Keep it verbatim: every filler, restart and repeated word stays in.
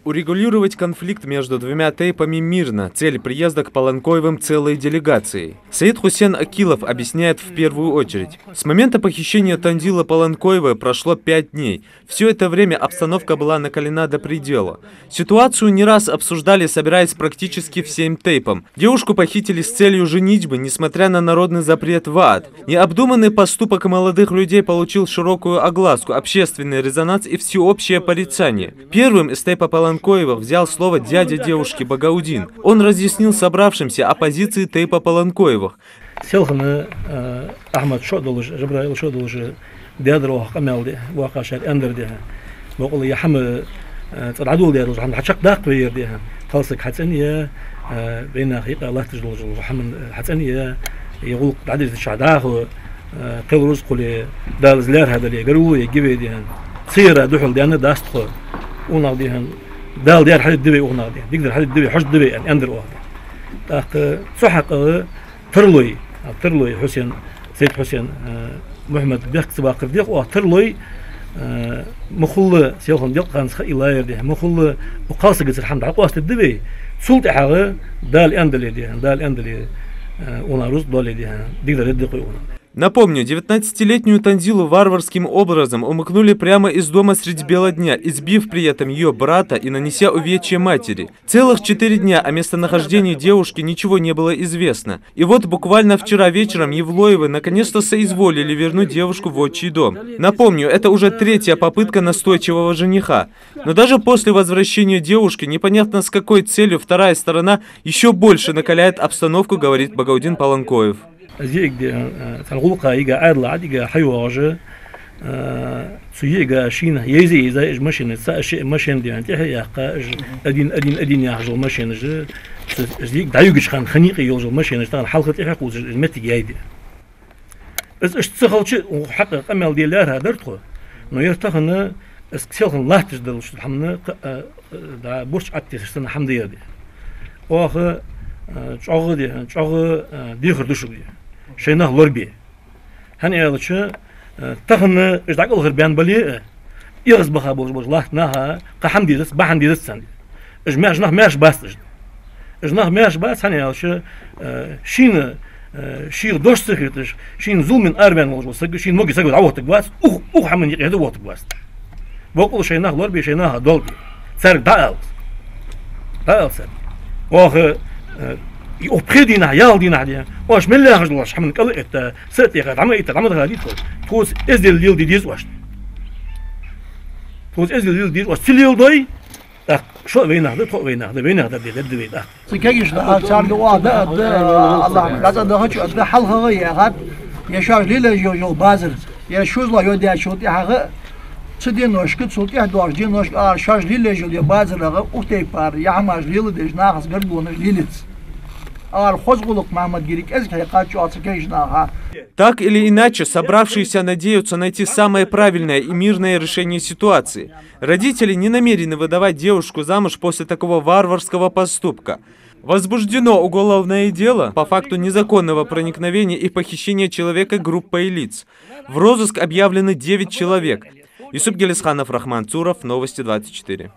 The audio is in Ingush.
Урегулировать конфликт между двумя тейпами мирно — цель приезда к Паланкоевым целой делегации. Саид Хусен Акилов объясняет в первую очередь. С момента похищения Тандила Паланкоевой прошло пять дней. Все это время обстановка была накалена до предела. Ситуацию не раз обсуждали, собираясь практически всем тейпам. Девушку похитили с целью женитьбы, несмотря на народный запрет в ад. Необдуманный поступок молодых людей получил широкую огласку, общественный резонанс и всеобщее порицание. Первым из тейпа Паланкоевых взял слово дядя девушки Багаудин. Он разъяснил собравшимся о позиции тейпа Паланкоевых. Селхан, э, Ахьмад шо долаш, Жабраил шо долаш, даьдар оаха къамаьл де, воккхачар аьннадар де. Бокъонца е хӀама, э, цӀа дӀадоладаь долаш, хӀама хьачакхдаккха веер де. Кхалсаг хьацӀенъяь, э, вайнаьха юкъе латташ долаш, хӀама, э, хьацӀенъяь, е гӀулакх дӀадерзача дӀахо, э, кхел рузкъуле, Дала из лаьрхӀа дале, гаргало е гиве де. Церан духьал даьнна дац тхо. Укх наха де, Дала даьр хьадергда вай укх наха де. Дикадар хьадергда вай, хьожаргда вай, аьннадар оаха. ТӀаккха цу хьакъехьа Тарлой, а, Тарлой Хьусен, Саид Хьусен, э, Мухьмад бехк ца баккхар дехар оаха, Тарлой, э, ма хулла селхан делкъа ханца ха йиллаяр де, ма хулла укх кхалсагаца хӀама дӀакъоастадергда вай, цул тӀехьагӀа Дала аьннадале де, Дала аьннадале, э, укх наха рузкъа доале де, дикадар дергда-кх вай укх наха. Напомню, девятнадцатилетнюю Тандилу варварским образом умыкнули прямо из дома средь бела дня, избив при этом её брата и нанеся увечья матери. Целых четыре дня о местонахождении девушки ничего не было известно. И вот буквально вчера вечером Евлоевы наконец-то соизволили вернуть девушку в отчий дом. Напомню, это уже третья попытка настойчивого жениха. Но даже после возвращения девушки непонятно, с какой целью вторая сторона ещё больше накаляет обстановку, говорит Багаудин Паланкоев. Из йиӀиг де, э, цхьан гӀулакха йига, Ӏаьдала Ӏад йига хьайоагӀаш, э, цу йиӀига шийна еза-еза уж машенаш, цаӀ-шиъ машен де тӀехьа а яьккха, уж один, один, один яхаш йола машенаш, цу, из йиӀиг дӀаюгача хана хинна юкъе йолаш йола машенаш тахан хьалха тӀехьа кхувсаш, из моттиг яьй де. Из иштта ца хилча, укх хьакъехьа къамаьл де лаьрхӀа дар тхо. Но ер тахан из селхан латташ долча хӀаман кхы а, э, дӀа бурч Ӏаттесаш санна хӀама да ер де. Оаха, э, чӀоагӀа де, чӀоагӀа, э, дехар да шуга де. Шоай нах лорабе. ХӀана аьлча, э, тахан уж дӀакӀалхарбаьнна бале а, эгӀазбаха болаш болча латта наха кхы хӀама дезац, бахьан дезац царна. Уж маьрша нах маьрша бац уж. Уж нах маьрша бац, хӀана аьлча, э, шийна, э, шийх дош ца хеташ, шийна зуламах араваьнна волаш вола саг, шийна могаш саг дӀавохийтаргвац, укх, укх хӀаман юкъе дӀавохийтаргвац. Бокъонца шоай нах лорабе, шоай наха доал де. Царга дӀаала. ДӀаала царга. Оаха, э, и укх пхе дийнахьа, ялх дийнахьа де, оаш мел яхаш долча хӀаман кӀал а этта, са а тӀехьа, дӀа ма этта, дӀа ма даха дийта. Тхоца эздел леладе деза оаш. Тхоца эздел леладе деза оаш. Ца леладой, тӀаккха шо а вайнах да, тхо а вайнах да, вайнах дар де дергда вай тӀаккха. Цу кагийча наха царга оаха дӀааргда, АллахӀа дӀа цӀа дахача а да, хьалхагӀа а яхад, е шоаш лелаеш йола базар, е шозлагӀа йоадаьчул тӀехьагӀа а, цу деношка, цул тӀехьа доагӀача деношка а шоаш лелаеш йола базарагӀа укх тайпара яхьамаш леладеш нахаца гаргалонаш лелац. Ара хоза гӀулакх Мухьмад-Гири кӀезига хьекхад чӀоагӀа цу кагийча наха. Так или иначе, собравшиеся надеются найти самое правильное и мирное решение ситуации. Родители не намерены выдавать девушку замуж после такого варварского поступка. Возбуждено уголовное дело по факту незаконного проникновения и похищения человека группой лиц. В розыск объявлены девять человек. Юсуп Гелисханов, Рахман Цуров, Новости двадцать четыре.